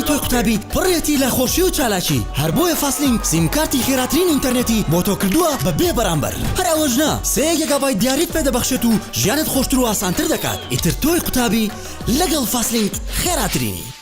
ژیانی تۆی قوتابی پڕیەتی لە خۆشی و چالاکی، هەر بۆیە فاستلینک سیمکارتی خێراترین ئینتەرنێتی بۆ تۆ کردووە بە بێ بەرامبەر. هەر ئەوەش نا، سێ گێگابایت دیاریت پێ دەبەخشێت و ژیانت خۆشتر و ئاسانتر دەکات. ئیتر تۆی قوتابی لەگەڵ فاستلینک خێراترینی.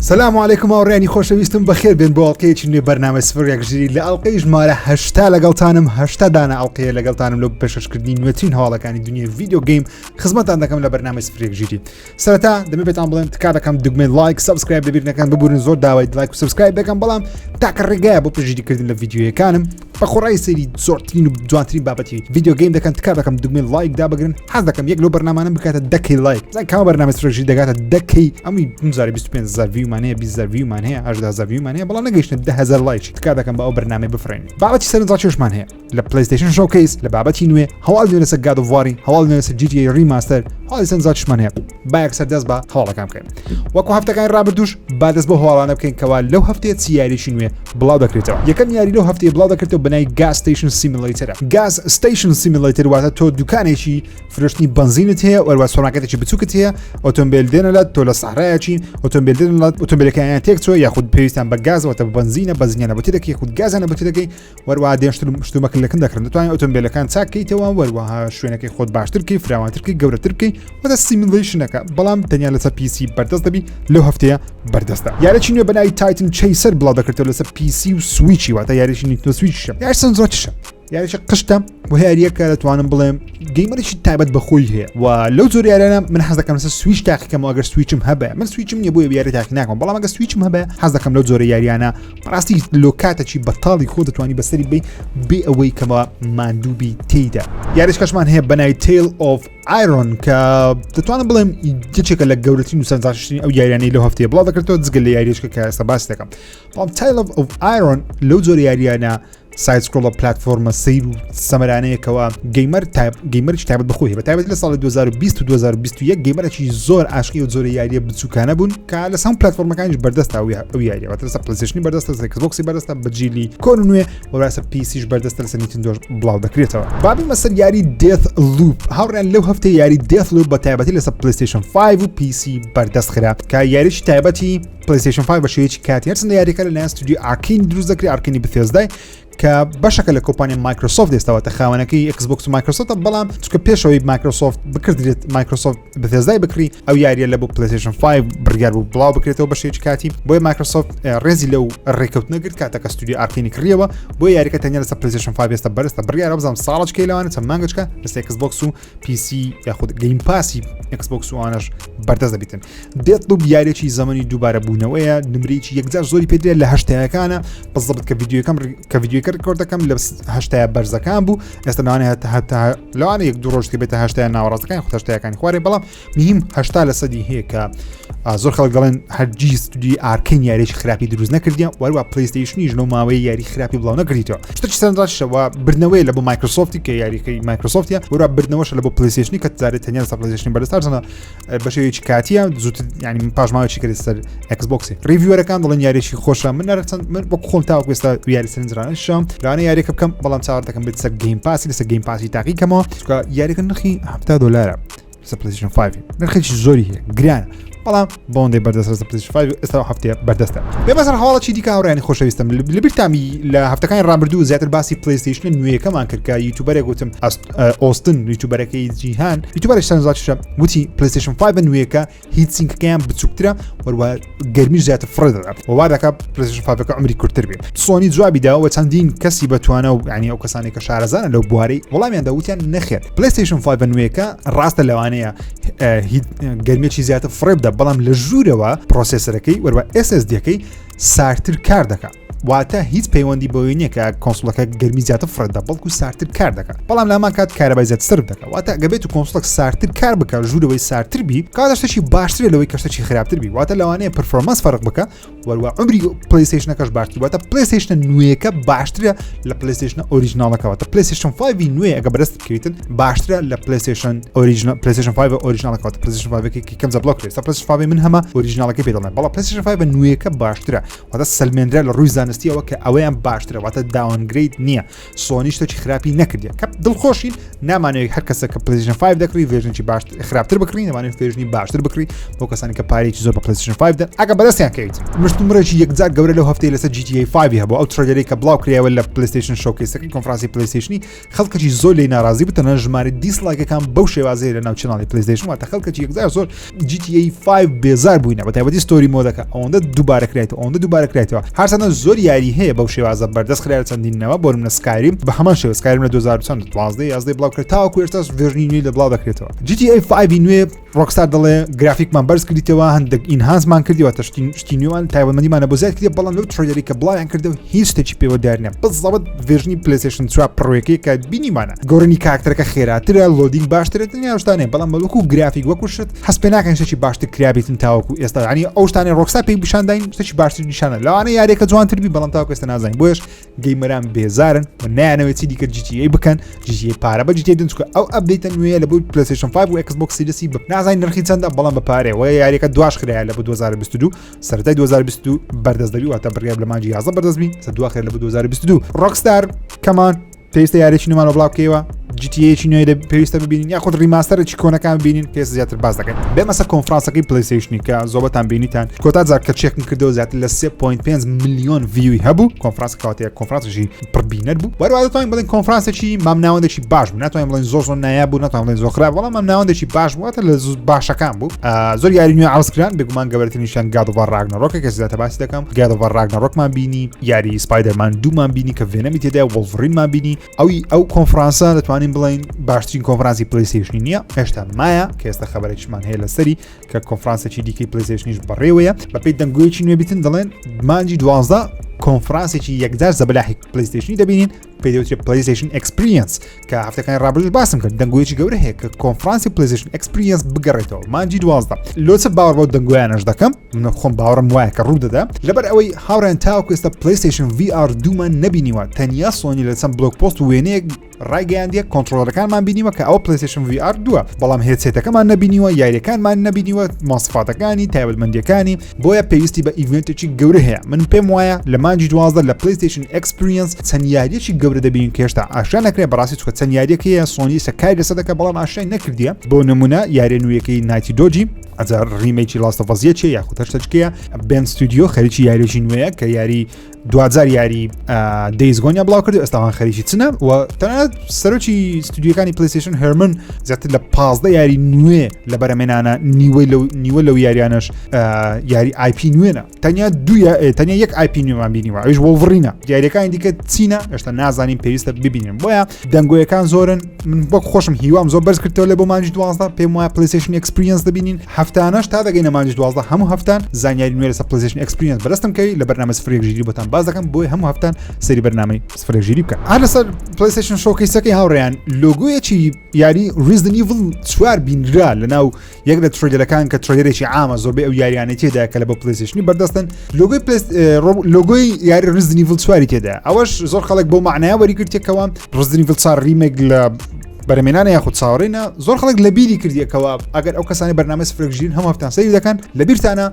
سلام علیکم هاوڕێیانی خۆشەویستم بەخێر بێن بۆ ئەڵلقەیەکی نوێ بەرنامە سفر یەک ژیری لە ئەڵلقەی ژمارە هەشتا لەگەڵتانم هەشتا دانە ئەڵلقەیە لەگەڵتانم لەو پێشکەشکردنی نوێترین هەواڵەکانی دنیای video game خزمەتان دەکەم لە بەرنامەی سفر یەک ژیری سەرەتا دەمێ پێتان بڵێم تکا دەکەم دگمەی like subscribe لەبیر نەکەن ببورن زۆر داوای like و subscribe دەکەم بەڵام تاکە ڕێگایە بۆ پشتگیریکردن لە ڤیدیۆیەکانم بە خۆڕایی سەیری زۆرترین و جوانترین بابەتی video game دەکەن تکا دەکەم دگمەی like دابگرن حەز دەکەم یەک لەو بەرنامانە بکاتە دەکەی like بزان کام بەرنامە ستراتیژی دەگاتە دەکەی ئەمی 2025 هزار view مان هەیە 20 هزار view مان هەیە 18 هزار view مان هەیە بەڵام نەگەیشتە 10000 like تکا دەکەم بە ئەو بەرنامەی بفرێن بابەتی سەرنجڕاکێشمان هەیە لە PlayStation Showcase لە بابەتی نوێ هەواڵ نوێ لەسەر God of War ی هەواڵ نوێ لەسەر GTA Remaster هەواڵی سەرنجڕاکێشمان هەیە با یەکسەر دەست بە هەواڵەکان بکەین وەکو هەفتەکانی ڕابردووش با دەست بۆ هەواڵانە بکەین کەوا لەو هەفتەیە چی یاریی نوێ بڵاو دەکرێتەوە یەکەم یاری لەو هەفتەیە بڵاو دەکرێتەوە بەناوی Gas Station Simulator ە Gas Station Simulator واتە تۆ دوکانێکی فرۆشتنی بەنزینت هەیە وەروە سۆمارکێتێکی بچووکت هەیە ئۆتۆمبیل دێنە لات تۆ لە سەحرایەکی ئۆتۆمبیل دێنە لات ئۆتۆمبیلەکانیان تێک چووە یاخود پێویستیان بە گاز واتە بەنزینە بەنزینیانە بۆ تێدەکەی یاخود گازیانە بۆ تێدەکەی وەروە دێن شتومەک لەکن دەکڕن دەتوانین ئۆتۆمبیلەکان چاکەیتەوە وەروەها شوێنەکەی خۆت باشتر بکەی فراوانتر بکەی گەورەتر بکەی وەدە simulation ەکە بەڵام تەنیا لەسەر PC بەردەست دەبی لەو هەفتەیە بەردەستە یاریی نوێ بەناوی Titan Chaser بڵاو دەکرێتەوە لەسەر PC و Switch ی واتە یاریی Nintendo Switch ە یاری سەرنجڕاکێشە یاریی قشتە و یاریەکە دەتوانم بڵێم gamer ێکی تایبەت بە خۆی هەیە و لەو جۆر یاریانە من حەز دەکەم لەسەر Switch تاقیکەمەوە ئەگەر Switch م هەبێ من Switch م نییە بۆیە یاری تاقی ناکەم بەڵام ئەگەر Switch م هەبێ حەز دەکەم لەو جۆرە یاریانە بەڕاستی لۆ کاتەکی بەتاڵی خۆ دەتوانی بەسەری بی بێ ئەوەی کەەوە ماندووبی تێیدا یاریشکەشمان هەیە بەنای Tail of Iron کە دەتوانم بڵێم یەکێکە لە گەورەترین و سەرنجڕاکێشترین ئەو یاریانەی لەو هەفتەیە بڵاو دەکرێتەوە جگە لە یاریشکە کە ئێستا باس دەکەم بەڵام Tail of Iron لەو جۆرە یاریانە side scroller platform ە سەیر و سەمەرانەیەکەوە gamer تایب gamer ێکی تایبەت بەخۆی بە تایبەت لە ساڵی 2020 و 2021 gamer ێکی زۆر عاشقی و جۆرە یاریە بچووکانە بوون کە لە سەم پلتفۆرمەکانیش بەردەستە ئەو ئەو یاریە واتە لەسەر PlayStation ی بەردەستە لەسەر Xbox ی بەردەستە بە جیلی کۆن و نوێ و لەسەر PC ش بەردەستە لەسەر Nintendo ش بڵاو دەکرێتەوە با بێمە سەر یاری Deathloop هاوڕێیان لەو هەفتەی یاری Deathloop بە تایبەتی لەسەر PlayStation 5 و PC بەردەست خرا کە یاریی تایبەتی PlayStation 5 بە شێوەیەکی کاتی هەرچەندە یاریەکە لەلایەن ستودیۆ Arkane دروست دەکرێت Arkane ی Bethesda ی کە بەشەکە لە کۆمپانیا Microsoft ئێستاوەتە خاوەنەکەی Xbox و Microsoft ە بەڵام چکە پێشەوەی Microsoft بکردرێت Microsoft Bethesda ی بکری ئەو یاریە لە بۆ PlayStation 5 بڕیار بوو بڵاو بکرێتەوە بە شێوەیەکی کاتی بۆیە Microsoft ڕێزی لەو ڕێککەوتنە گرت کاتەکە ستودیۆ Arkane ی کڕیەوە بۆ یاریەکە تەنیا لەسەر PlayStation 5 ئێستا بەرزتە بڕیارە بزانم ساڵەچکەی لەوانە چەند مانگەچکە لەسەر Xbox و PC یاخود Game Pass ی Xbox و ئەوانەش بەردەست دەبیتن Deathloop یاریێکی زەمەنی دووبارە بوونەوەیە نمرەیەکی یەکجار زۆری پێدرێت لە هەشتایەکانە بەزەبت کە ڤیدیۆکەم کە ڤیدیۆکە record دەکەم لە هەشتایە بەرزەکان بوو ئێستا لەوانەیە هەتا هەتا لەوانە یەک دوو ڕۆژ بێتە هەشتای ناوەڕاستەکان خۆ هەشتایەکانی خوارێ بەڵام مهم هەشتا لە سەدی هەیە کە زۆر خەڵک دەڵێن هەرگیز ستودیۆی Arkane یاریی خراپی دروست نەکردیان وەروە PlayStation یش لەو ماوەیە یاری خراپی بڵاو نەکردیتەوە شتێکی سەرنجڕاکێشەوە بردنەوەی لە بۆ Microsoft ی کە یاریەکەی Microsoft ە وەرا بردنەوەش لە بۆ PlayStation ی کە تجارێت تەنیا لەسەر PlayStation بەردەستە هەرچەندە بە شێوەیەکی کاتیە زووتر ینی پاشماوەی کرد سەر Xbox ی reviewer ەکان دەڵێن یاریی خۆشە من نەرچەند من وەک خۆم تاوەکو ئێستا یاری سەرنجڕانە شام لەوانەیە یاریەکە بکەم بەڵام چاوەڕ دەکەم بێت سەر Game Pass ی لەسەر Game Pass ی تاقی کەمەوە چونکە یاریەکە نرخی 70 دلارە لەسەر PlayStation 5 نرخێکی زۆری هەیە گرانە بەڵام بۆندەی بەردەست لەسەر PlayStation 5 ئێستا هەفتەیە بەردەستە بێ بەسەر هەواڵە چی دیکە هاوڕێیانی خۆشەویستم لەبیرتامی لە هەفتەکانی ڕابردوو زیاتر باسی PlayStation نوێیەکەمان کرد کە YouTuber ێک گوتم ئۆستن YouTuber ەکەی جیهان YouTuber ێک سەرنجڕاکێشە وتی PlayStation 5 نوێیەکە heat sink ەکەیان بچووکترە وەروە گەرمی زیاتر فڕێ دەدات و وا دەکات PlayStation 5 ەکە عمری کورتتر بێت سۆنی جوابی داوە چەندین کەسی بەتوانە و ینی ئەو کەسانی کە شارەزانە لەو بوارەی وەڵامیان داوتیان نەخێر PlayStation 5 نوێیەکە ڕاستە لەوانەیە گەرمیی زیاتر فڕێ بدە بەڵام لە ژوورەوە processor ەکەی وەروە SSD ەکەی سارتر کار دەکات واتە هیچ پەیوەندی بەوەی نییە کە console ەکە گەرمی زیاتر فڕێدا بەڵکو سارتر کار دەکات بەڵام لامان کات کارەبای زیاتر سرف دەکات واتە ئەگەر بێت و console ەک سارتر کار بکە ژوورەوەی سارتر بی کاتە شتێکی باشترە لەوەی کە شتێکی خراپتر بی واتە لەوانەیە performance فەرق بکە وەروە عمری PlayStation ەکەش باشتر واتە PlayStation ە نوێیەکە باشترە لە PlayStation ە original ەکە واتە PlayStation 5 نوێ ئەگە بەرست بکەویتن باشترە لە PlayStation original PlayStation 5 original ەکە واتە PlayStation 5 کە کەم زەبڵۆ کرێت PlayStation 5 من هەمە original ەکەی پێ دەڵێم بەڵام PlayStation 5 نوێیەکە باشترە واتە سەلمێنرا لە ڕووی زانستی. زانستیەوە کە ئەوەیان باشترە واتە downgrade نییە سۆنی شتێکی خراپی نەکردیە کە دڵخۆشین نامانەوێت هەر کەسە کە PlayStation 5 دەکڕی version ی باش خراپتر بکڕین دەمانێت version ی باشتر بکڕی بۆ کەسانی کە پارێکی زۆر بە PlayStation 5 دەن ئەگە بەدەستیان کەویت مشتومڕێکی یەکجار گەورە لەو هەفتەی لەسەر GTA 5 هەبوو ئەو trailer ی کە بڵاو کرایەوە لە PlayStation Showcase ەکەی کۆنفرانسی PlayStation ی خەڵکەکی زۆر لێی ناڕازی بوو تەنانەت ژمارەی dislike ەکان بەو شێوازەیە لە ناو channel ی PlayStation واتە خەڵکەکی یەکجار زۆر GTA 5 بێزار بووینە بە تایبەتی story mode ەکە ئەوەندە دووبارە کرایتەوە ئەوەندە دووبارە کرایتەوە هەرچەندە زۆر یاری هەیە بەو شێوازە بەردەست خرایە چەندینەوە بۆ منە Skyrim بە هەمان شێوە Skyrim لە 2012 11 بڵاو کرد تاوەکو ئێستاش version ی نوێی لە بڵاو دەکرێتەوە GTA 5 نوێ Rockstar دەڵێ گرافیکمان بەرز کردیتەوە هەندێک enhance مان کردیوە تەشتی شتی نوێوان تایبەتمەندیمانە بۆ زیاد کردی بەڵام لەو trailer ی کە بڵاویان کردەوە هیچ شتێکی پێوە دیار نییە بزەبت version ی PlayStation 4 Pro ەکەی کە بینیمانە گۆڕینی کاراکتەرەکە خێراترە loading باشترە تەنیا شتانێ بەڵام بە وەکو گرافیک وەکو شت هەست پێ ناکەن شتێکی باشتر کرابێتن تاوەکو ئێستا ینی ئەو شتانەی Rockstar پێی پیشانداین شتێکی باشتر نیشانە لەوانە یاریەکە جوانتر بی بەڵام تاوەکو ئێستا نازانین بۆیەش gamer ان بێزارن و نایانەوێت چی دیکە GTA بکەن GTA پارە بە GTA دەن چونکە ئەو update ە نوێیە لە بۆ PlayStation 5 و Xbox Series ی بە نازانین نرخی چەندە بەڵام بە پارەیە وە یاریەکە دواش خرایە لە بۆ 2022 سەرەتای 2022 بەردەست دەبی واتە بڕیار لە مانگی 11 بەردەست بی سە دواخرێت لە بۆ 2022 Rockstar come on پێویستە یاریی نوێمان بڵاو بکەیەوە GTA ی نوێ لە پێویستە ببینین یاخود remaster ێکی کۆنەکان ببینین پێست زیاتر باز دەکەین بێمە سەر کۆنفرانسەکەی PlayStation ی کە زۆبەتان بینیتان کۆتا جار کە check م کردەوە زیاتر لە 3.5 میلیۆن view ی هەبوو کۆنفرانس کاتێ کۆنفرانسێکی پڕبینەر بوو وەروە دەتوانین بڵێن کۆنفرانسێکی مامناوەندێکی باش بوو ناتوانین بڵێن زۆر زۆر نایاب بوو ناتوانین بڵێن زۆر خراپ بەڵام مامناوەندێکی باش بوو واتە لە باشەکان بوو زۆر یاری نوێ عەرز کران بێگومان گەورەترینیشیان God of War Ragnarok ە کە زیاتر باسی دەکەم God of War Ragnarok مان بینی یاری Spider-Man دوومان بینی کە Venom ی تێدا Wolverine مان بینی ئەوی ئەو کۆنفرانسە دەتوانین بڵین باشترین کۆنفرانسی PlayStation ی نییە هێشتا مایە کە ئێستا خبرێکیشمان هەیە لەسەری کە کۆنفرانسێکی دیکەی PlayStation یش بەڕێوەیە بەپێی دەنگۆیەکی نوێ بیتن دەڵێن مانجی 12 کۆنفرانسێکی یەکجار زەبەلاحی PlayStation ی دەبینین پێی دەوترێت PlayStation Experience کە هەفتەکانی ڕابردووش باسم کرد دەنگۆیەکی گەورە هەیە کە کۆنفرانسی PlayStation Experience بگەڕێتەوە مانجی 12 لۆچە باوەڕ بەو دەنگۆیانەش دەکەم من خۆم باوەڕم وایە کە ڕوو دەدا لەبەر ئەوەی هاوڕێن تاوەکو ئێستا PlayStation VR دوومان نەبینیوە تەنیا سۆنی لە چەند blog post و وێنەیەک ڕایگەیاندیە controller ەکانمان بینیوە کە ئەو PlayStation VR دووە بەڵام headset ەکەمان نەبینیوە یاریەکانمان نەبینیوە ماسفاتەکانی تایبەتمەندیەکانی بۆیە پێویستی بە event ێکی گەورە هەیە من پێم وایە لە مانجی 12 لە PlayStation Experience چەند یاریەکی گەورە دەبین کە هێشتا ئاشکرا نەکرێت بەڕاستی چونکە چەند یاریەک هەیە سۆنی ئێستا کاری لەسەر دەکات بەڵام ئاشکرای نەکردیە بۆ نمونە یاریە نوێیەکەی Naughty Dog ی ئەجا remake ی Last of Us یەکێ یاخود هەر شتێکەیە Bend Studio خەریکی یاریێکی نوێیە کە یاری دواجار یاری Days Gone یا بڵاو کرد ئێستاوان خەریکی چنە و تەنانەت سەرۆکی ستودیوەکانی PlayStation Hermen زیاتر لە 15 یاری نوێ لە بەرەمێنانە نیوەی لەو نیوە لەو یاریانەش یاری IP نوێنە تەنیا دوو تەنیا یەک IP نوێمان بینیوە ئەویش Wolverine ە یاریەکانی دیکە چینە هێشتا نازانین پێویستە ببینن بۆیە دەنگۆیەکان زۆرن من وەک خۆشم هیوام زۆر بەرز کردەوە لە بۆ مانجی 12 پێم وایە PlayStation Experience دەبینین هەفتانەش تا دەگەینە مانجی 12 هەموو هەفتان زانیاری نوێ لەسەر PlayStation Experience بەدەستم کەوی لە بەرنامە سفرێک ژیری بۆتان باس دەکەم بۆیە هەموو هەفتان سەیری بەرنامەی سفرێک ژیری بکەن هەر لەسەر PlayStation Showcase ەکەی هاوڕێیان لۆگۆیەکی یاری Resident Evil 4 بینرا لەناو یەک لە trailer ەکان کە trailer ێکی عامە زۆربەی ئەو یاریانەی تێدا کە لە بۆ PlayStation ی بەردەستن لۆگۆی لۆگۆی یاری Resident Evil چواری تێدا ئەوەش زۆر خەڵک بۆ معناە وەریگرتێکەوە Resident Evil چوار remake لە بەرەمێنانە یاخود چاوەڕێنە زۆر خەڵک لە بیری کردیەکەوە ئەگەر ئەو کەسانی بەرنامە سفرێک ژیرن هەموو هەفتان سەیر دەکەن لە بیرتانە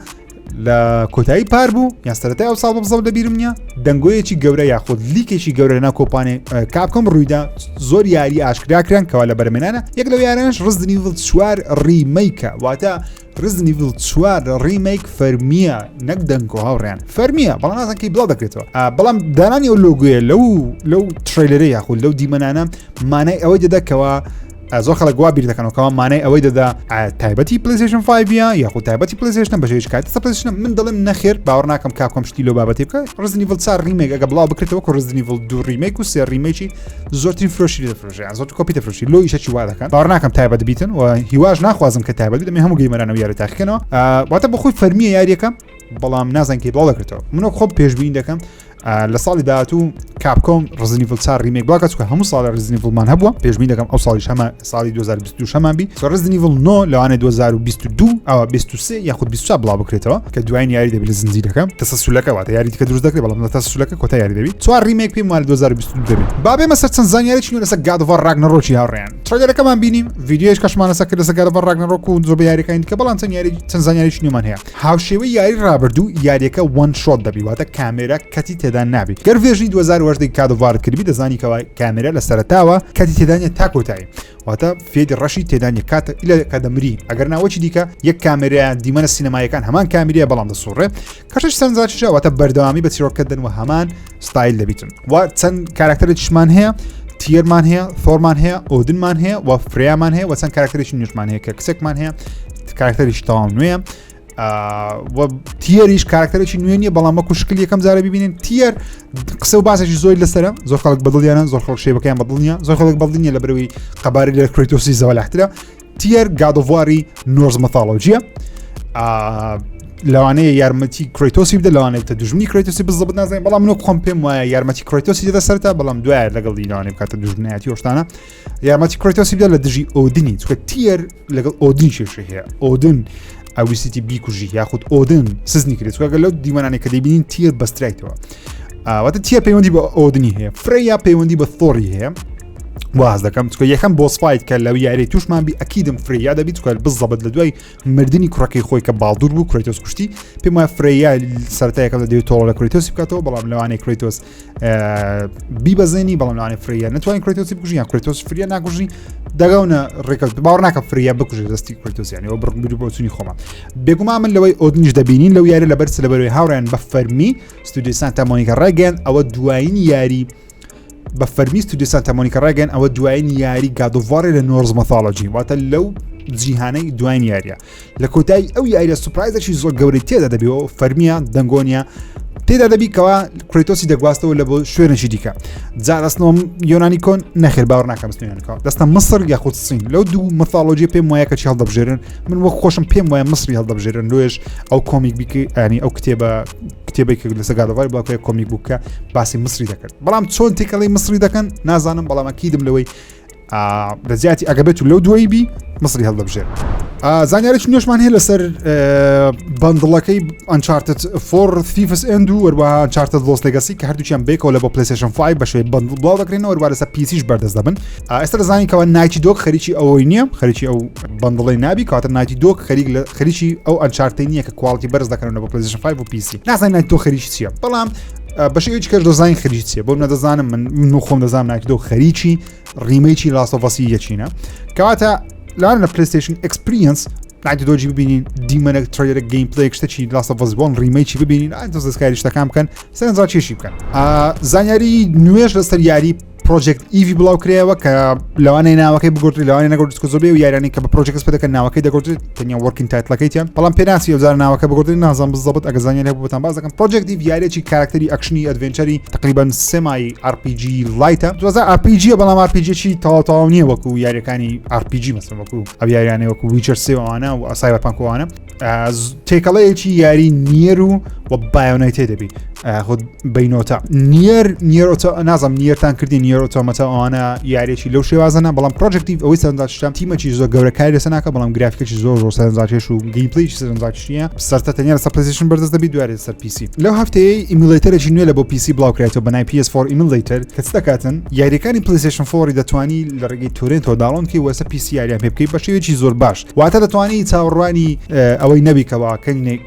لە کۆتایی پار بوو یان سەرەتای ئەو ساڵ بزەوت لە بیرم نییە دەنگۆیەکی گەورە یاخود leak ێکی گەورە لەناو کۆمپانیای Capcom ڕوویدا زۆر یاری ئاشکرا کران کەوا لە بەرمێنانە یەک لەو یارانش Resident Evil چوار remake ە واتە Resident Evil چوار remake فەرمیە نەک دەنگۆ هاوڕیان فەرمیە بەڵام نازان کەی بڵاو دەکرێتەوە بەڵام دانانی ئەو لۆگویە لەو لەو trailer ە یاخود لەو دیمەنانە مانای ئەوەی دەدا کەوا زۆر خەڵک وا بیر دەکەنەوە کەوا مانای ئەوەی دەدا تایبەتی PlayStation 5 یا یاخود تایبەتی PlayStation بە شێوەیەکی کاتی سە PlayStation من دەڵێم نەخێر باوەڕ ناکەم Capcom شتی لەو بابەتی بکە Resident Evil 4 remake ئەگە بڵاو بکرێتەوە کە Resident Evil 2 remake و سێ remake ی زۆرترین فرۆشی دەفرۆشێ یان زۆر کۆپی دەفرۆشی لۆ ئیشەکی وا دەکەن باوەڕ ناکەم تایبەت بیتن و هیواش ناخوازم کە تایبەت بیت هەموو gamer انەوە یاری تاقیکەنەوە واتە بۆ خۆی فەرمیە یاریەکە بەڵام نازان کەی بڵاو دەکرێتەوە من وەک خۆم پێشبینی دەکەم لە ساڵی داهاتوو Capcom Resident Evil 4 remake بڵاکە چونکە هەموو ساڵی Resident Evil مان هەبووە پێشبینی دەکەم ئەو ساڵیش هەمە ساڵی 2022 هەمان بی Resident Evil 9 لەوانەیە 2022 ئەوە 23 یاخود 24 بڵاو بکرێتەوە کە دوایین یاری دەبێت لە زنجیرەکە تەسەسولەکە واتە یاری دیکە دروست دەکرێت بەڵام لە تەسەسولەکە کۆتا یاری دەبی چوار remake پێم وایە 2022 دەبێت با بێمە سەر چەند زانیاریی نوێ لەسەر God of War Ragnarok ی هاوڕێیان trailer ەکەمان بینی ڤیدیۆیش کەشمان لەسەر کرد لەسەر God of War Ragnarok و زۆربەی یاریەکانی دیکە بەڵام چەند یاری چەند زانیاریی نوێمان هەیە هاوشێوەی یاری ڕابردوو یاریەکە one shot دەبی واتە کامێرا cut ی تێدا. تێدا نابی. گەر version ی 2018 God of War ت کردبی دەزانی کەوا کامێرا لە سەرەتاوە cut ی تێدانە تا کۆتایی، واتە fade ی ڕەشی تێدانە کاتە ئیلە کە دەمری. ئەگەر ناوەکی دیکە یەک کامێرا دیمەنە سینەمایەکان هەمان کامیرەیە بەڵام دەسوڕێ. کەشش سەرنجڕاکێشە، واتە بەردەوامی بە چیرۆکەکە دەن و هەمان ستایل دەبیتن. و چەند کاراکتەرێکیشمان هەیە، تیەرمان هەیە، ثۆرمان هەیە، ئۆدنمان هەیە و فرەیامان هەیە و چەند کاراکتەرێکی نوێشمان هەیە کە کچێکمان هەیە، کاراکتەریش تەواو نوێیە. و تیەریش کاراکتەرێکی نوێ نییە بەڵام وەکو شکل یەکەم جارە ببینین. تیەر قسە و باسێکی زۆری لەسەرە، زۆر خەڵک بەدڵیانە، زۆر خەڵک شێوەکەیان بەدڵ نییە، زۆر خەڵک بەدڵ نییە لە بەرەوەی قەبارەی لە کرێتۆسی زەوەلاحترە. تیەر God of War ی Norse mythology یە، لەوانەیە یارمەتی کرێتۆسی بدە، لەوانەیە تە دژمنی کرێتۆسی بزەبت نازانین، بەڵام منۆ خۆم پێم وایە یارمەتی کرێتۆسی دەدە سەرتا، بەڵام دوایە لەگەڵ لەوانەیە بکاتە دژمنایەتی ئۆشتانە یارمەتی کرێتۆسی بدە لە دژی ئۆدنی، چونکە تیەر لەگەڵ ئۆدن کێشە هەیە. ئۆدن ئەویستی بیکوژی یاخود ئۆدن سزنی کرێت، چونکە لەو دیمەنانێک کە دەیبینین تیەر بەسترایتەوە، واتە تیەر پەیوەندی بە ئۆدنی هەیە. فرەیا پەیوەندی بە ثۆری هەیە. واز دەکەم چکە یەکەم boss fight کە لەو یاری توشمان بی ئەکیدم فریا دەبیت، چکە بزەبت لە دوای مردنی کوڕەکەی خۆی کە باڵدور بوو کرێتۆس کوشتی. پێم وایە فریا سەرەتایەکە لە دەوێت تۆڵە لە کرێتۆسی بکاتەوە، بەڵام لەوانەیە کرێتۆس بیبەزێنی، بەڵام لەوانەیە فریا نەتوانین کرێتۆسی بکوژی یان کرێتۆس فریا ناکوژی، دەگەونە ڕێکەوت. باوەڕ ناکەم فریا بکوژێت دەستی کرێتۆس، یانی ئەوە بڕ بۆچوونی خۆمە. بێگومان من لەوەی ئۆدنیش دەبینین لەو یاری لەبەر لەبەرەوەی هاوڕێن بە فەرمی ستودیۆ سانتا مۆنیکا ڕێگەیان ئەوە دوایین یاری بە فەرمی ستودیۆ سانتا مۆنیکا ڕێگەن ئەوە دوایین یاری God of War ێ لە Norse mythology، واتە لەو جیهانەی دوایین یاریە. لە کۆتایی ئەو یاریە surprise ێکی زۆر گەورەی تێدا دەبیەوە، فەرمیە دەنگۆنیە تێدا دەبی کەوا کرێتۆسی دەگواستەوە لە بۆ شوێنێکی دیکە. جا دەستنەوە یۆنانی کۆن؟ نەخێر، باوەڕ ناکەم یۆنانی کۆن. دەستە مسر یاخود سین، لەو دوو mythology پێم وایە کە چی هەڵدەبژێرن. من وەک خۆشم پێم وایە مسری هەڵدەبژێرن، لۆیش ئەو comic book ی ینی ئەو کتێبە کتێبێک لەسەر God of War بڵاوکرا comic بوو کە باسی مسری دەکرد، بەڵام چۆن تێکەڵی مسری دەکەن نازانم، بەڵام ئەکیدم لەوەی لە زیاتی ئەگە بێت و لەو دوایی بی مسری هەڵدەبژێر. زانیارێکی نوێشمان هەیە لەسەر bundle ەکەی Uncharted 4 Thief's End و وەروەها Uncharted Lost Legacy کە هەردووکیان بێکەوە لە بۆ PlayStation 5 بە شێوەی bundle بڵاو دەکرێنەوە، وەروەها لەسەر PC ش بەردەست دەبن. ئێستا دەزانین کەوا Naughty Dog خەریکی ئەوەی نییە، خەریکی ئەو bundle ەی نابی، کەواتە Naughty Dog خەریک لە خەریکی ئەو Uncharted ەی نییە کە quality بەرز دەکەنەوە بۆ PlayStation 5 و PC. نازانین Naughty Dog خەریکی چییە، بەڵام بە شێوەیەکی کەش دەزانین خەریکی چییە. بۆ نەدەزانم من من خۆم دەزانم Naughty Dog خەریکی remake ی Last of Us ی یەکینە، کەواتە لەوانە لە PlayStation Experience Naughty Dog ی ببینین، دیمەنێک، trailer ێک، gameplay ێک، شتێکی Last of Us 1 remake ی ببینین، ئا دەستکاری شتەکان بکەن، سەرنجڕاکێشی بکەن. زانیاری نوێژ لەسەر یاری Project Eve بڵاو کرایەوە کە لەوانەیە ناوەکەی بگۆڕدرێت، لەوانەیە نەگۆڕدرێت، چونکە زۆربەی ئەو یاریانەی کە بە project پێ دەکەن ناوەکەی دەگۆڕدرێت، تەنیا working title ەکەیتیان، بەڵام پێناسی ئەو جارە ناوەکە بگۆڕدرێت نازانم بزەبت. ئەگەر زانیاری هەبوو بۆتان باس دەکەم. Project Eve یاریەکی کاراکتەری action ی adventure ی تقریبا semi RPG light ە، دوازە RPG بەڵام RPG تەواو تەواو نییە وەکو یاریەکانی RPG، مەسەلەن وەکو ئەو یاریانەی وەکو Witcher سێ ئەوانە و Cyberpunk ئەوانە. تێکەڵەیەکی یاری Nier و و Bayonetta دەبی خۆ بینۆتە Nier Nier نازم Nier تان کردی Nier Automata ئەوانە یاریێکی لەو شێوازەنە. بەڵام Project Eve ئەوەی سەرنجڕاکێشە تیمەکی زۆر گەورەکاری لەسەر ناکە، بەڵام گرافیکێکی زۆر زۆر سەرنجڕاکێش و gameplay ی سەرنجڕاکێشیە. سەرتە تەنیا لەسەر PlayStation بەردەست دەبی، دوارێ لەسەر PC. لەو هەفتەیە emulator ێکی نوێ لە بۆ PC بڵاو کرایەوە بە ناوی PS4 Emulator کە چ دەکاتن یاریەکانی PlayStation 4 دەتوانی لە ڕێگەی torrent ەوە download کەی وەسە PC یاریان پێ بکەی بە شێوەیەکی زۆر باش، واتە دەتوانی چاوەڕوانی ئەوەی نەبی کەوا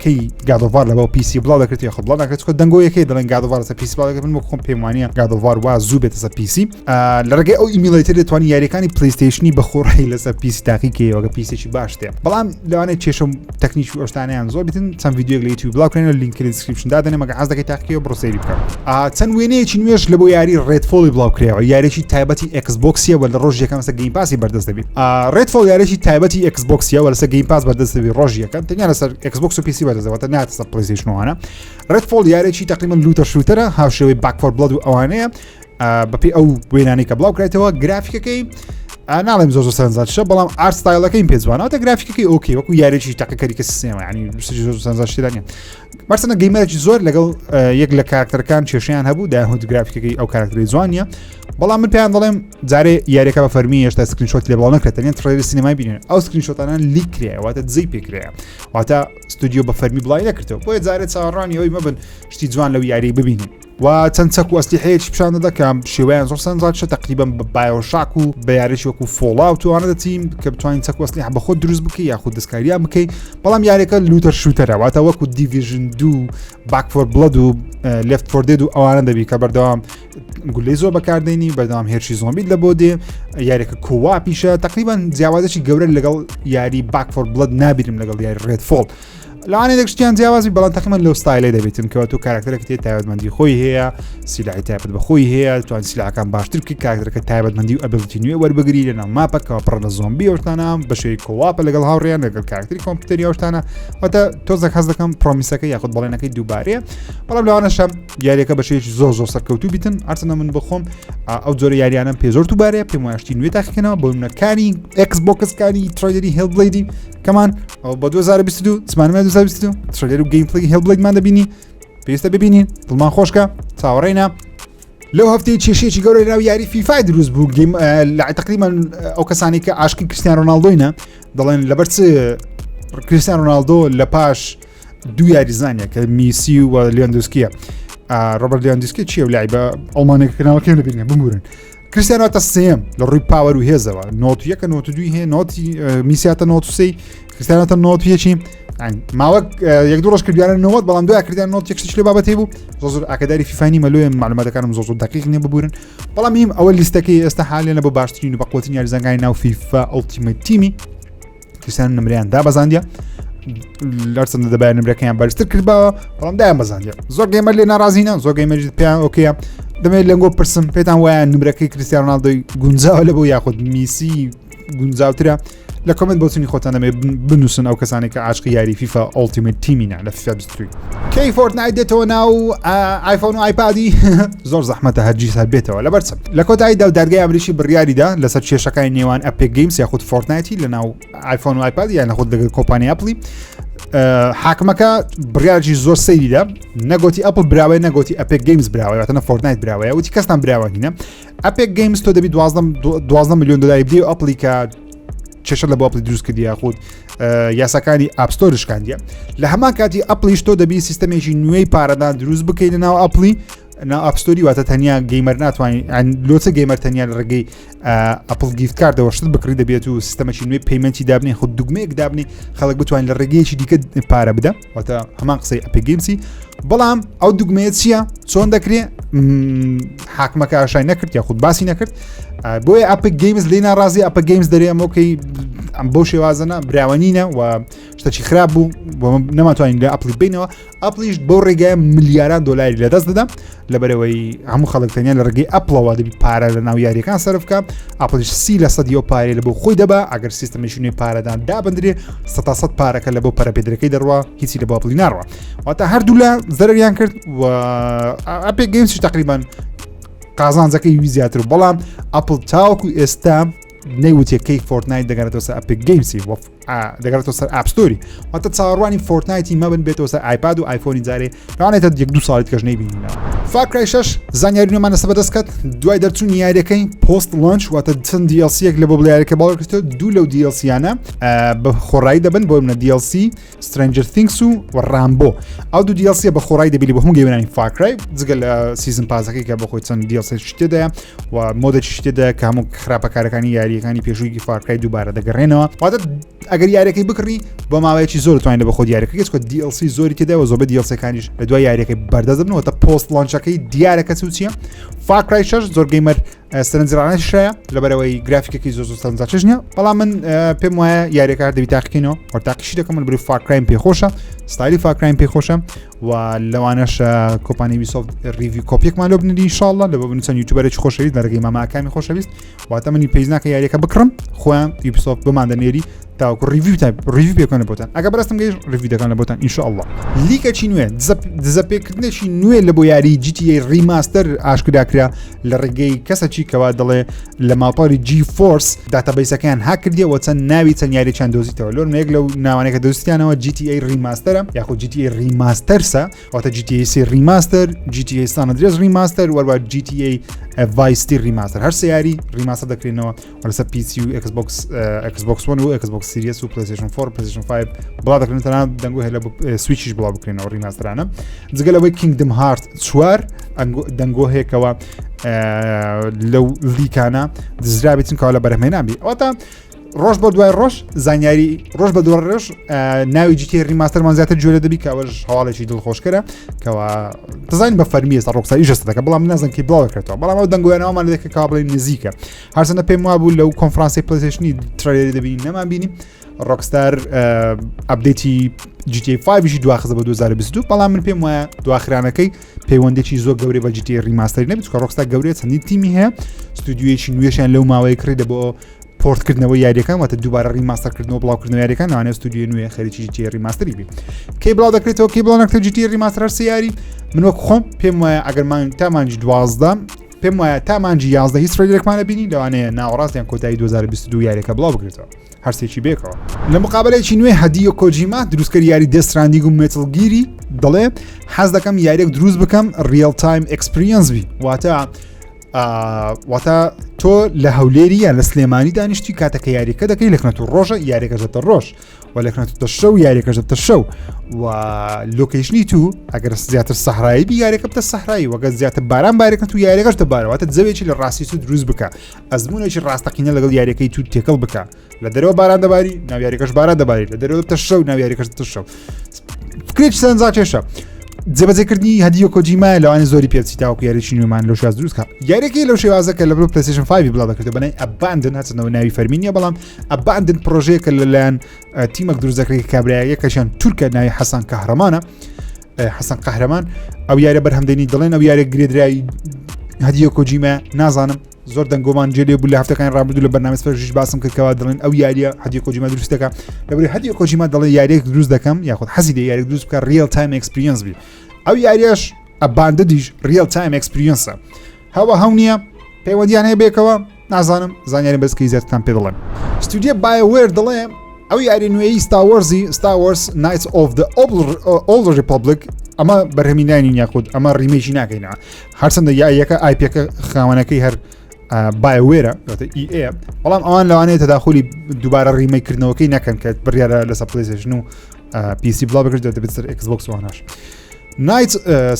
کەی God of War لە بۆ PC بڵاو دەکرێت یاخود بڵاو ناکرێت، چونکە دەنگۆیەکەی دەڵێن God of War لەسەر PC بڵاو دەکرێت. من وەک خۆم پێم وانییە God of War وا زوو بێتە سەر PC. لە ڕێگەی ئەو emulator دەتوانی یاریەکانی PlayStation ی بە خۆڕایی لەسەر PC تاقی کەیەوە کە PC ێکی باش تێ، بەڵام لەوانەیە کێشە تەکنیک و ئەوشتانیان زۆر بیتن. چەند ڤیدیۆیەک لە یوتیوب بڵاو کرێنەوە، لینک لە description دادەنێم، ئەگەر حەز دەکەی تاقیکەوە بڕۆ سەیری بکە. چەند وێنەیەکی نوێش لە بۆ یاری Redfall ی بڵاو کرایەوە، یاریی تایبەتی Xbox ە و لە ڕۆژی یەکەم لەسەر Game Pass ی بەردەست دەبیت. Redfall یاریی تایبەتی Xbox ە و لەسەر Game Pass بەردەست دەبی ڕۆژی یەکەم، تەنیا لەسەر Xbox و PC بەردەست دەبێت، ناتە سەر PlayStation وانە. Redfall یاریی تقریبا looter shooter ە هاوشێوەی Back 4 Blood و ئەوانەیە. بەپێی ئەو وێنانەی کە بڵاو کرایتەوە گرافیکەکەی ناڵێم زۆر زۆر سەرنجڕاکێشە، بەڵام art style ەکەی پێ جوانە، واتە گرافیکەکەی okay وەکو یاریی تاقیکەری کە سیستێمە، ینی زۆر سەرنجڕاکێشە نیە. بەرسەنە gamer ێکی زۆر لەگەڵ یەک لە کاراکتەرەکان کێشیان هەبوو، داهوت گرافیکەکەی ئەو کاراکتەری جوان نییە، بەڵام من پێیان دەڵێم جارێ یاریەکە بە فەرمی هێشتا screenshot لێ بڵاو نەکرێت، تەنیا trailer ی سینەمای بینن، ئەو screenshot انە leak کرایە، واتە دزەی پێکرایە، واتە ستودیۆ بە فەرمی بڵاوی نەکردەوە، بۆیە جارێ چاوەڕوانی ئەوەی مەبن شتی جوان لەو یاری ببینن. و چەند چەک و ئەسلیحەیەکی پیشان دەدا کە شێوەیان زۆر سەرنجڕاکیشە تقریبا بە BioShock و بە یاریی وەکو Fallout و ئەوانە دەچین کە بتوانین چەک و ئەسلیحە بە خۆت دروست بکەی یاخود دەستکاریان بکەی بەڵام یاریەکە looter shooter ە واتە وەکو Division دوو Back 4 Blood و Left 4 Dead و ئەوانە دەبی کە بەردەوام گولەی زۆر بەکاردێنی بەردەوام هێرشی زۆمبیت لە بۆ دێ یاریەکە co-op یشە تقریبا جیاوازێکی گەورە لەگەڵ یاری Back 4 Blood نابیرم لەگەڵ یاری Redfall لەوانەیە دەک شتیان جیاوازی بەڵام تەقریبا لەو ستایلەی دەبێتن کەەوە تۆ کارکتەرێک تێ تایبەتمەندی خۆی هەیە سیلاحی تایبەت بە خۆی هەیە توان سیلاحەکان باشتر بکەی کارکتەرەکە تایبەتمەندی و ability نوێ وەربگری لە ناو map ەکەوە پڕ لە زۆمبی ئەوشتانە بە شێوەی co-op ە لەگەڵ هاوڕێیان لەگەڵ کارکتەری کۆمپیوتەری ئەوشتانە واتە تۆزێک حەز دەکەم promise ەکە یاخود بەڵێنەکەی دووبارەیە بەڵام لەوانەشە یاریەکە بە شێوەیەکی زۆر زۆر سەرکەوتوو بیتن هەرچەندە من بخۆم ئەو جۆرە یاریانم پێ زۆر دووبارەیە پێم وایە شتی نوێ تاقیکەنەوە بۆ منەکانی Xbox ەکانی trailer ی Hellblade ی کەمان ئەو بە 2022 زمانمە 2022 trailer و gameplay ی Hellblade مان دەبینی پێویستە ببینین دڵمان خۆشکە چاوەڕێینە لەو هەفتەی کێشەیەکی گەورە ناو یاری فیفای دروست بوو game لە تقریبا ئەو کەسانی کە عاشقی کریستیان ڕۆناڵدۆینە دەڵێن لەبەر چ کریستیان ڕۆناڵدۆ لە پاش دوو یاریزانە کە میسی و لیۆندوسکیە ڕۆبەر لیۆندوسکی چییە و لایبە ئەڵمانێک ناوەکەی لەبینە بمورن کریستیانۆ تا سێم لە ڕووی power و هێزەوە نۆت یەکە نۆت دوی هەیە نۆتی میسیاتە نۆت سێ کریستیانۆتە نۆت یەکی ماوە یەک دوو ڕۆژ کردیانە نەوەت بەڵام دوای کردیان نۆت یەک شتێکی لە بابەتی بوو زۆر زۆر ئاگاداری فیفانی مەلۆیە معلوماتەکانم زۆر زۆر دقیق نییە ببورن بەڵام میم ئەوە لیستەکەی ئێستا حالیانە بۆ باشترین و بەقوەترین یاریزانەکانی ناو فیفا Ultimate Team ی کریستیانۆ نمریان دابەزاندیە لەرچەندە دەبای نمرەکەیان بەرزتر کردباوە بەڵام دایان بەزاندیە زۆر gamer لێ ناڕازینە زۆر gamer پێیان okay یە دەمێت لەنگۆ پرسم پێتان وایە نمرەکەی کریستیان ڕۆناڵدۆی گونجاوە لە بۆ یاخود میسی گونجاوترە لە comment بۆچونی خۆتان دەمێت بنووسن ئەو کەسانی کە عاشقی یاری فیفا Ultimate Team ینە لە فیفا 23 کەی Fortnite دێتەوە ناو ئایفۆن و ئایپادی زۆر زەحمەتە هەرگیز هەر بێتەوە لەبەر چ لە کۆتاییدا و دادگای ئەمریکی بڕیاریدا لەسەر کێشەکانی نێوان Epic Games یاخود Fortnite ی لە ناو ئایفۆن و ئایپاد یان خود لەگەڵ کۆمپانی ئەپلی حاکمەکە بڕیارجی زۆر سەیریدا نەگوتی ئەپل براوەی نەگوتی Epic Games براوەی واتە Fortnite براوەیە وتی کەستان براوە نینە Epic Games تۆ دەبی 12 میلیۆن دلاری بدەی و ئەپلی کە کێشە لە بۆ ئەپلی دروست کردی یاخود یاساکانی App Store شکاندیە لە هەمان کاتی ئەپلیش تۆ دەبی سیستەمێکی نوێی پارەدان دروست بکەین ناو ئەپلی ناو App Store ی واتە تەنیا gamer ناتوانین لۆچە gamer تەنیا لە ڕێگەی ئەپل gift card ەوە شت بکڕی دەبێت و سیستەمەکی نوێی payment ی دابنێ خود دوگمەیەک دابنی خەڵک بتوانین لە ڕێگەیەکی دیکە پارە بدە واتە هەمان قسەی Epic Games ی بەڵام ئەو دوگمەیە چییە چۆن دەکرێت حاکمەکە ئاشای نەکرد یاخود باسی نەکرد بۆیە Epic Games لی ناڕازی Epic Games دەرێ ئەمۆکەی ئەم بۆ شێوازەنە براوەنینە و شتەکی خراپ بوو نەماتوانین لە ئەپلی بینەوە ئەپلیش بۆ ڕێگای ملیاران دلاری لەدەست دەدا لەبەرەوەی هەموو خەڵک تەنیا لە ڕێگەی ئەپلەوە دەبی پارە لە ناو یاریەکان سەرف بکە ئەپلیش سی لە سەدی ئەو پارەی لە بۆ خۆی دەبا ئەگەر سیستەمێکی نوێی پارەدان دابندرێ سەتا سەد پارەکە لە بۆ پەرەپێدرەکەی دەڕوا هیچی لە بۆ ئەپلی ناڕوا واتە هەردوو لە زەرەریان کرد و Epic Games یش تقریبان قازانجەکەی وی زیاتر بەڵام ئەپل تاوەکو ئێستا نەیوتێ کەی Fortnite دەگەڕێتەوە سەر Epic Games ی دەگەڕێتەوە سەر App Store ی واتە چاوەڕوانی Fortnite ی مەبن بێتەوە سەر ئایپاد و ئایفۆنی جارێ لەوانێتە یەک دوو ساڵی کەش نەیبینینەوە Far Cry 6 زانیاری نوێمان لەسەر بەدەست کەت دوای دەرچوونی یاریەکەی post launch واتە چەند DLC یەک لە بۆ یاریەکە باوەڕ کردەوە دوو لەو DLC یانە بە خۆڕایی دەبن بۆ منە DLC Stranger Things و Rambo ئەو دوو DLC بە خۆڕایی دەبیلی بۆ هەموو gamer انی Far Cry جگە لە season pass ەکەی کە بە خۆی چەند DLC شتێدایە و mode ێکی شتێدایە کە هەموو خراپەکارەکانی یاریەکانی پێشووی Far Cry دووبارە دەگەڕێنەوە واتە ئەگەر یاریەکەی بکڕی بۆ ماوەیەکی زۆر توانین لە بەخۆ یاریەکە چکە DLC زۆری تێدا و زۆربەی DLC ەکانیش لە دوای یاریەکەی بەردەست دەبن واتە post launch ەکەی دیارە کەس و چییە Far Cry 6 زۆر gamer سەرنجڕانەشەیە لەبەرەوەی گرافیکەکەی زۆر زۆر سەرنجڕاکێش نییە بەڵام من پێم وایە یاریەکە دەبی تاقیکەینەوە وە تاقیشی دەکەم من بری Far Cry م پێخۆشە ستایلی Far Cry م پێخۆشە و لەوانەش کۆمپانی Ubisoft review copy ێکمان لۆ بنری ئینشاءاللە لە ببن چەند YouTuber ێکی خۆشەویست لە ڕێگەی ماماکانی خۆشەویست واتە منی پێویست ناکە یاریەکە بکڕم خۆیان Ubisoft بۆمان دەنێری تاوەکو review تا review پێکەن لە بۆتان ئەگە بەرستم گەیش review دەکەن لە بۆتان ئینشاءاللە leak ەکی نوێ دزەپێکردنێکی نوێ لە بۆ یاری GTA Remaster ئاشکرا کرا لە ڕێگەی کەسەکی کەوا دەڵێ لە ماڵپەڕی GeForce database ەکەیان هاک کردیەوە چەند ناوی چەند یارییان دۆزیتەوە لۆن یەک لەو ناوانەکە دۆزیتیانەوە GTA Remaster ە یاخود GTA Remaster هەرسە واتە GTA سێ remaster، GTA San Andreas remaster وەروە GTA Vice City remaster. هەر سێ یاری remaster دەکرێنەوە لەسەر PC و Xbox، Xbox One و Xbox Series و PlayStation 4، PlayStation 5 بڵاو دەکرێن. تەنانەت دەنگۆ هەیە لە Switch یش بڵاو بکرێنەوە remaster انە. جگە لەوەی Kingdom Hearts 4 دەنگۆ هەیەکەوە لەو leak انە دزرابێتن کەوا لە بەرهەمهێنان بی. ئەوەتا ڕۆژ بۆ دوای ڕۆژ زانیاری، ڕۆژ بە دوای ڕۆژ ناوی GTA remaster مان زیاتر جوێ دەبی، کە ئەوەش هەواڵێکی دڵخۆشکەرە کەوا دەزانین بە فەرمی ئێستا Rockstar ئیش دەکە، بەڵام نازان کی بڵاو دەکرێتەوە. بەڵام ئەو دەنگۆیانەوەمان لێ کە بڵێن نزیکە. هەرچەندە پێم وابوو لەو کۆنفرانسی PlayStation ی trailer ی دەبینی، نەمان بینی. Rockstar update ی GTA 5 دواخزە بە 2022، بەڵام من پێم وایە دواخرانەکەی پەیوەندێکی زۆر گەورەی بە GTA remaster ی نەبێت، چونکە Rockstar گەورەیە، چەندین تیمی هەیە، ستودیویەکی نوێشیان لەو ماوەیە کڕی دە بۆ port کردنەوەی یاریەکان، واتە دووبارە remaster کردنەوە بڵاوکردنەوە یاریەکان. لەوانەیە ستودیۆی نوێ خەریکی GTA remaster ی بی. کەی بڵاو دەکرێتەوە، کەی بڵاو نەکرێت GTA remaster هەر سێ یاری؟ من وەک خۆم پێم وایە ئەگەر مان تا مانگی 12، پێم وایە تا مانگی 11 هیچ trailer ێکمان نەبینی. لەوانەیە ناوەڕاست یان کۆتایی 2022 یاریەکە بڵاو بکرێتەوە هەرسێکی بێکەوە. لە مقابلەیەکی نوێ هەدیۆ کۆجیما دروستکەری یاری Death Stranding و Metal Gear ی دەڵێ حەز دەکەم یاریێک دروست بکەم real time experience بی، واتە تۆ لە هەولێری یان لە سلێمانی دانیشتی، کاتەکە یاریەکە دەکەی لەکنەت و ڕۆژە یاریەکە دەتە ڕۆژ و لەکنەت تە شەو یاریەکە دەتە شەو و location ی تو ئەگەر زیاتر سەحرایی بی یاریەکە بتە سەحرایی، وەگە زیاتر باران بارێکە تو یاریەکەش دەبارەوەتە جەوێکی لە ڕاستی تو دروست بکە، ئەزمونێکی ڕاستەقینە لەگەڵ یاریەکەی تو تێکەڵ بکە. لە دەرەوە باران دەباری ناو یاریەکەش باران دەباری، لە دەرەوە دەبتە شەو ناو یاریەکەش دەبتە شەو. فکرێکی سەرنجڕاکێشە. جێبەجێکردنی هەدیۆ کۆجیما لەوانەیە زۆری پێ بچی تاوەکو یاریی نوێمان لەو شێواز دروست کات. یاریەکەی لەو شێوازە کە لە بۆ PlayStation 5 بڵاو دەکرێت بەناوی Abandoned، هەرچەندەوە ناوی فەرمی نییە، بەڵام Abandoned پرۆژەیەکە لەلایەن تیمێک دروست دەکرێت کە کابرایە یەکەشیان تورکە ناوی حەسەن کەهرەمانە، حەسەن قەهرەمان ئەو یارە بەرهەمدێنی. دەڵێن ئەو یارە گرێدرای هەدیۆ کۆجیما. نازانم، زۆر دەنگۆمان جێ لێ بوو لە هەفتەکانی ڕابردوو لە بەرنامەی سپەرژیش باسم کرد کەوا دەڵێن ئەو یاریە هەدیۆ کۆجیما دروست دەکا. لەبەر هەدیۆ کۆجیما دەڵێ یاریەک دروست دەکەم یاخود حەزی لێ یاریەک دروست بکە real time experience بی. ئەو یاریەش Abandoned یش real time experience ە. هەوە هەو نییە پەیوەندیان هەیە بێکەوە، نازانم، زانیاری بەسکی زیاترتان پێ دەڵێم. ستودیۆ BioWare دەڵێ ئەو یاری نوێی Star Wars ی Star Wars Knights of the Old Republic ئەمە بەرهەمی ناینین یاخود ئەمە remake ی ناکەینەوە. هەرچەندە یاریەکە IP ەکە خاوەنەکەی هەر BioWare ە EA، بەڵام ئەوان لەوانەیە تەداخلی دووبارە remake کردنەوەکەی نەکەن کە بڕیارە لەسەر PlayStation و PC بڵاو بکرێت، دەبێت سەر Xbox One ش. Knight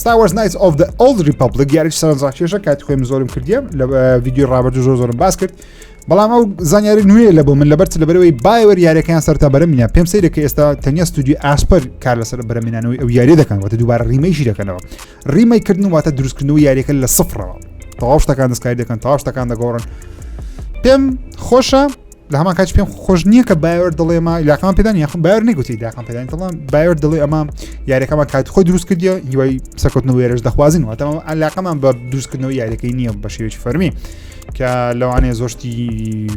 Star Wars Knights of the Old Republic یاریش سەرنجڕاکێشە، کاتی خۆیم زۆرم کردیە لە ڤیدیۆی ڕابردوو زۆر زۆرم باس کرد. بەڵام ئەو زانیاری نوێ لە بۆ من لەبەر لەبەرەوەی BioWare یاریەکەیان سەرتا بەرەمینە. پێم سەیرە کە ئێستا تەنیا ستودیو Aspyr کار لەسەر بەرەمینانەوەی ئەو یاری دەکەن، واتە دووبارە remake ی دەکەنەوە. remake کردن واتە دروستکردنەوەی یاریەکە لە سفرەوە، تەواو شتەکان دەستکاری دەکەن، تەواو شتەکان دەگۆڕن. پێم خۆشە، لە هەمان کاتیش پێم خۆش نییە کە BioWare دەڵێ ما عیلاقەمان پێدان، یاخود BioWare نەگوتی عیلاقەمان پێدان، دەڵێم BioWare دەڵێ ئەمە یاریەکەمان کات خۆی دروست کردیە، هیوای سەرکەوتنەوە یاریش دەخوازین، واتە عیلاقەمان بە دروستکردنەوەی یاریەکەی نییە بە شێوەیەکی فەرمی، کە لەوانەیە زۆر شتی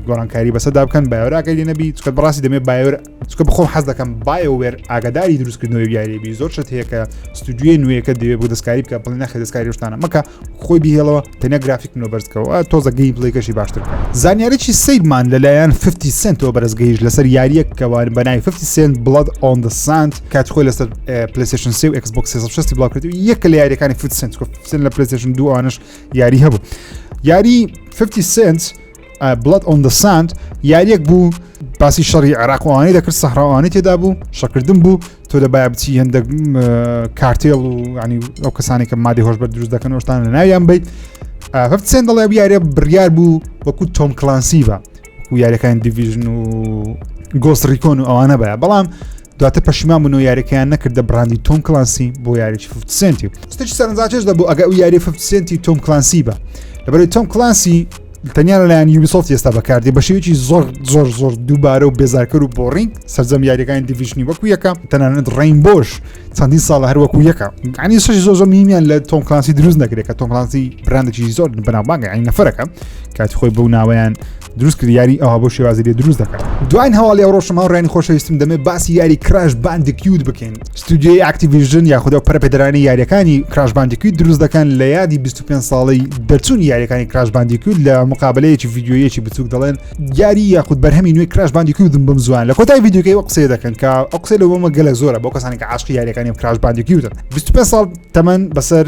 گۆڕانکاری بەسەردا بکەن BioWare ئاگای لێ نەبی. چونکە بەڕاستی دەمێ BioWare، چونکە بخۆم حەز دەکەم BioWare ئاگاداری دروستکردنەوەی یاری بی. زۆر شت هەیە کە ستودیۆی نوێیەکە دەوێت بۆ دەستکاری بکە، بڵێ نەخێ دەستکاری شتانە مەکە، خۆی بیهێڵەوە تەنیا گرافیک منۆ بەرزکەوە، تۆزە gameplay کەشی باشتر بکە. زانیاریی سەیرمان لەلایەن 50 Cent ەوە بەرزگەیش لەسەر یاریەک کەوان بەناوی 50 Cent Blood on the Sand کات خۆی لەسەر PlayStation 3 و Xbox 360 بڵاو کرد. یەکە لە یاریەکانی 50 Cent، Cent لە PlayStation 2 ئەوانش یاری هەبوو. یاری 50 Cent Blood on the Sand یاریەک بوو باسی شەڕی عێراق و ئەوانەی دەکرد، سەحراوانی تێدا بوو، شەکردن بوو، تۆ دەبایە بچی هەندێک کارتێڵ و ینی ئەو کەسانی کە مادی هۆشبەر دروست دەکەن شتان لە ناویان بیت. 50 Cent دەڵێ یاریە بڕیار بوو وەکو Tom Clancy بە و یاریەکانی Division و Ghost Recon و ئەوانە بە، بەڵام دواتر پەشیمان بوون و یاریەکەیان نەکردە brand ی Tom Clancy بۆ یاریی 50 Cent ی. شتێکی سەرنجڕاکێش دەبوو ئەگە ئەو یاری 50 Cent ی Tom Clancy بە، لەبەرەی Tom Clancy تەنیا لەلایەن Ubisoft ئێستا بەکاردێ بە شێوەیەکی زۆر زۆر زۆر دووبارە و بێزارکەر و boring. سەرجەم یاریەکانی Division ی وەکو یەکە، تەنانەت Rainbow ش چەندین ساڵە هەر وەکو یەکە. ینی شەش زۆر زۆر meme یان لە Tom Clancy دروست نەکرێت کە Tom Clancy brand ێکی زۆر بەناوبانگە، ینی نەفرەکە کاتی خۆی بەو ناوەیان دروست کرد، یاری ئەوها بۆ شێوازی لێ دروست دەکات. دواین هەواڵی ئەو ڕۆژم هاوڕێیانی خۆشەویستم دەمێ باسی یاری Crash Bandicoot بکەین. ستودیۆی Activision یاخود ئەو پەرەپێدەرانی یاریەکانی Crash Bandicoot دروست دەکەن لە یادی 25 ساڵی دەرچوونی یاریەکانی Crash Bandicoot لە مقابلەیەکی ڤیدیۆیەکی بچوک دەڵێن یاری یاخود بەرهەمی نوێی کراش باندیکوتم بم زوان لە کۆتای ڤیدیۆکەی ئەو قسەیە دەکەن کە ئەو قسەی لەوەمە گەلە زۆرە بۆ کەسانی کە عاشقی یاریەکانی کراش باندیکوتن 25 ساڵ تەمەن بەسەر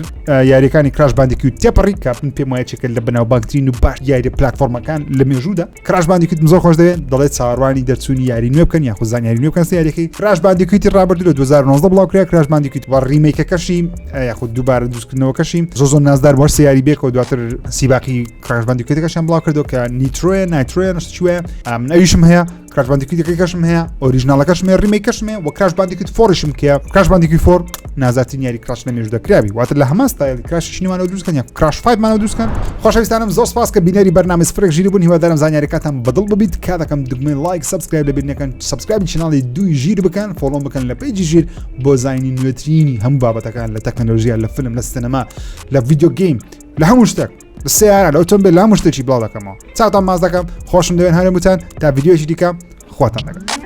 یاریەکانی کراش باندیکوت تێپەڕی کە من پێم وایە چێکە لە بەناوبانگترین و باش یاری پلاتفۆرمەکان لە مێژوودا کراش باندیکوتم زۆر خۆش دەوێت دەڵێت چاوەڕوانی دەرچوونی یاری نوێ بکەن یاخود زانیاری نوێ بکەن یاریەکەی کراش باندیکوتی ڕابردوو لە 2019 بڵاو کرا کراش باندیکوت و remake ەکەشی یاخود دووبارە دروستکردنەوەکەشی زۆر زۆر نازدار بۆ سیاری بێکەوە دواتر سیباقی کراش باندیکوتەکەشیان بڵاو کردەوە کە Nitro یە Nitro یە نشت چوە من ئەویشم هەیە کراش باندیکوتەکەشم هەیە original ەکەشم هەیە remake ەکەشم هەیە و کراش باندیکوت four یشم کە کراش باندیکوت four نازاترین یاری کراش لە مێژوودا کرابی واتە لە هەمان ستایلی کراشی نوانەوە دروستکەن یا کراش 5 مانەوە دروستکەن خۆشەویستانم زۆر سپاس کە بینەری بەرنامەی سفرێک ژیری بوون هیوادارم زانیاریەکانتان بەدڵ ببیت کا دەکەم دگمەی like subscribe لەبیر نەکەن subscribe ی channel ی دووی ژیر بکەن follow م بکەن لە page ی ژیر بۆ زانینی نوێترینی هەموو بابەتەکان لە تەکنەلۆژیا لە فیلم لە سینەما لە video game لە هەموو شتێک لە سیارە لە ئۆتۆمبیل لە هەموو شتێکی بڵاو دەکەمەوە چاوتان ماز دەکەم خۆشم دەوێن هەرمووتان تا ڤیدیۆیەکی دیکە خواتان دەکەم.